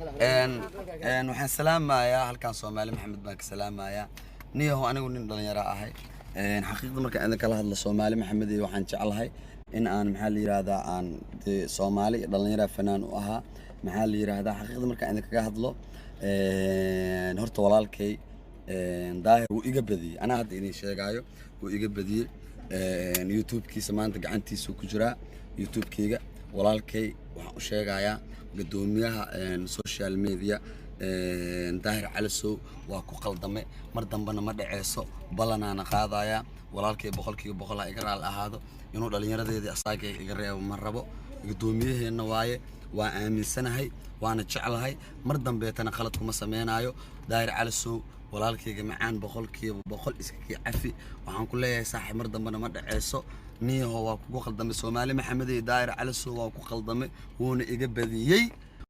Waxaan salaamayaa halkan Soomaali Maxamed baan ka salaamayaa. Niyahow, anigu nin dhalinyaro ahay. Xaqiiqda markaan idin kala hadlo, Soomaali Maxamed iyo waxaan jeclahay in aan, maxaa la yiraahdaa, aan dee Soomaali iyo dhalinyara fanaan u ahaa. Maxaa la yiraahdaa, xaqiiqda markaan idinkaga hadlo, horta walaalkay Daahir wuu iga badiyey. Anaa hadda idin sheegaayo, wuu iga badiyey. YouTube-kiisa maanta gacantiisuu ku jiraa YouTube-keyga. Walaalkay waxaan u sheegayaa, guddoomiyaha social media Daahir Calasow, waa ku qaldame, mar dambena ma dhaceyso, ballanaana qaadayaa. Walaalkay 100% ha iga raali ahaado. Inuu dhallinyaradeedii asaagay iga reebo ma rabo. Guddoomiyaheenna waaye, waa aaminsanahay, waana jeclahay. Mar dambeetana qalad kuma sameynaayo. Daahir Calasow, walaalkayga macaan, 100% iska kii cafi. Waxaan ku leeyahay, saaxiib, mar dambena ma dhaceyso. Niyaho, waa kugu qaldamay. Soomaali Maxamed iyo Daahir Calasow waa ku qaldamay, wuuna iga badiyey.